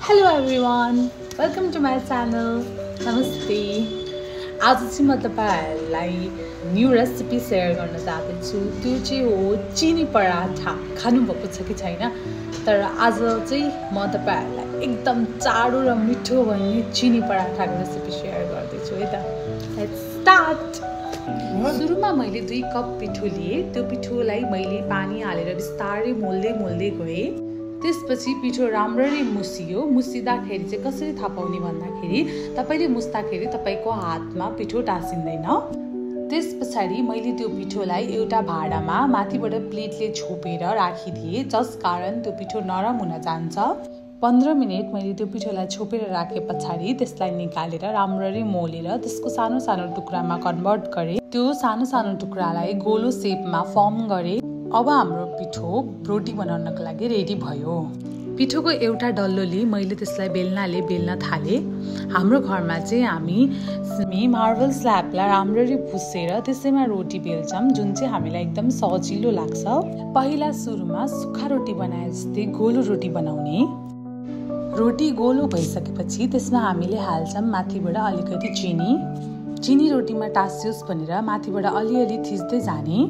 Hello everyone, welcome to my channel. Namaste. आज चाहिँ म तपाईहरुलाई न्यू रेसिपी शेयर गर्न जाँदैछु। त्यो चाहिँ हो चिनी पराठा। खानु भएको छ कि छैन? तर आज चाहिँ म तपाईहरुलाई एकदम चाँडो र मिठो बन्ने चिनी पराठाको रेसिपी शेयर गर्दैछु है त। Let's start. सुरुमा मैले 2 कप पिठो लिए। त्यो पिठोलाई मैले पानी हालेर बिस्तारै मोल्दै गए। त्यसपछि पिठो राम्ररी मुसियो। मुसिदाखेरि चाहिँ कसरी थाहा पाउने भन्दाखेरि तपाईले मुस्दाखेरि तपाईको हातमा पिठो टाँसिँदैन। त्यसपछि मैले त्यो पिठोलाई एउटा भाडामा माथिबाट प्लेटले छोपेर राखिदिए, जसकारण त्यो पिठो नरम हुन जान्छ। 15 मिनेट मैले त्यो पिठोलाई छोपेर राखेपछि त्यसलाई निकालेर राम्ररी मोलेर त्यसको सानो सानो टुक्रामा कन्भर्ट गरे। त्यो सानो सानो टुक्रालाई गोलो शेपमा फर्म गरे। अब हाम्रो पिठो रोटी बनाउनको लागि रेडी भयो। पिठोको एउटा डल्लोले मैले त्यसलाई बेल्नाले बेल्न थाले। हाम्रो घरमा चाहिँ हामी मार्बल स्ल्याबलाई राम्ररी पुसेर त्यसैमा रोटी बेल्छौं, जुन चाहिँ हामीलाई एकदम सजिलो लाग्छ। पहिला सुरुमा सुक्खा रोटी बनाए जस्तै गोलो रोटी बनाउने। रोटी गोलो भइसकेपछि त्यसमा हामीले हाल्छौं माथिबाट अलिकति चिनी रोटीमा टाँसियोस् भनेर माथिबाट अलिअलि थिच्दै जाने।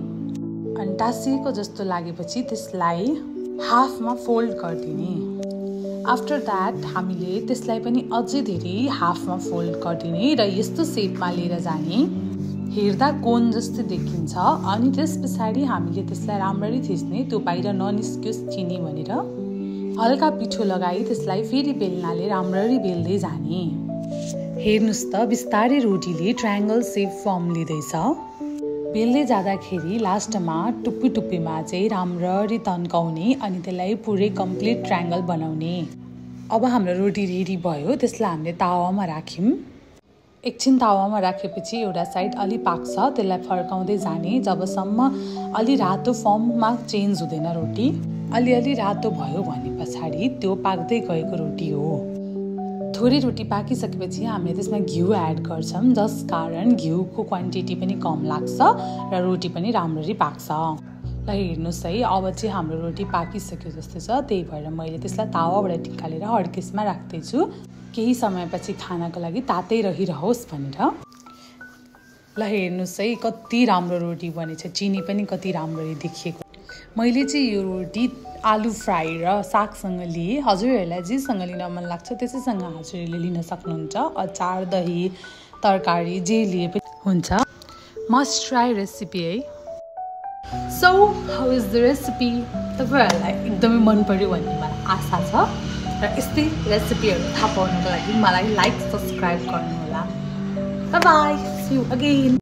अनि टाँसिएको जस्तो लागेपछि त्यसलाई हाफमा फोल्ड गरिदिने। आफ्टर दैट हामीले त्यसलाई पनि अझै धेरै हाफमा फोल्ड गरिदिने र यस्तो शेपमा लिएर जाने। हेर्दा कोन जस्तो देखिन्छ। अनि त्यसपछि हामीले त्यसलाई राम्ररी थिच्ने, त्यो बाहिर ननिस्कियोस् चिनी भनेर। हल्का पिठो लगाई त्यसलाई फेरि बेल्नाले राम्ररी बेल्दै जाने। हेर्नुस् त बिस्तारै रोटीले ट्रायंगल शेप फर्म लिँदैछ। बेल्दै जाँदाखेरि लास्टमा टुप्पीमा चाहिँ राम्ररी तन्काउने अनि त्यसलाई पुरै कम्प्लिट ट्रायंगल बनाउने। अब हाम्रो रोटी रेडी भयो। त्यसलाई हामीले तावामा राख्यौं। एकछिन तावामा राखेपछि एउटा साइड अलि पाक्छ, त्यसलाई फर्काउँदै जाने जबसम्म अलि रातो फर्ममा चेन्ज हुँदैन रोटी। अलि रातो भयो भने पछाडी त्यो पाक्दै गएको रोटी हो। थोरै रोटी पाकिसकेपछि हामीले त्यसमा घिउ एड गर्छौं, जसकारण घिउको क्वान्टिटी पनि कम लाग्छ र रोटी पनि राम्ररी पाक्छ। ल हेर्नुस् है, अब चाहिँ हाम्रो रोटी पाकिसक्यो जस्तो छ। त्यही भएर मैले त्यसलाई तावाबाट निकालेर हड्केसमा राख्दै छु, केही समयपछि खानको लागि तातै रहिरहोस् भनेर। ल हेर्नुस् है, कति राम्रो रोटी बनेछ। चिनी पनि कति राम्ररी देखिएको। मैले चाहिँ यो रोटी आलु फ्राई र सागसँग लिए। हजुरहरूलाई जेसँग लिन मन लाग्छ त्यसैसँग हजुरहरूले लिन सक्नुहुन्छ। अचार, दही, तरकारी जे लिए पनि हुन्छ। मस्ट ट्राई रेसिपी है। So how is the recipe? तपाईहरुलाई एकदमै मन पर्यो भन्ने मलाई आशा छ र यस्तै रेसिपीहरु थाहा पाउनको लागि मलाई लाइक सब्स्क्राइब गर्नु होला। Bye bye, see you again.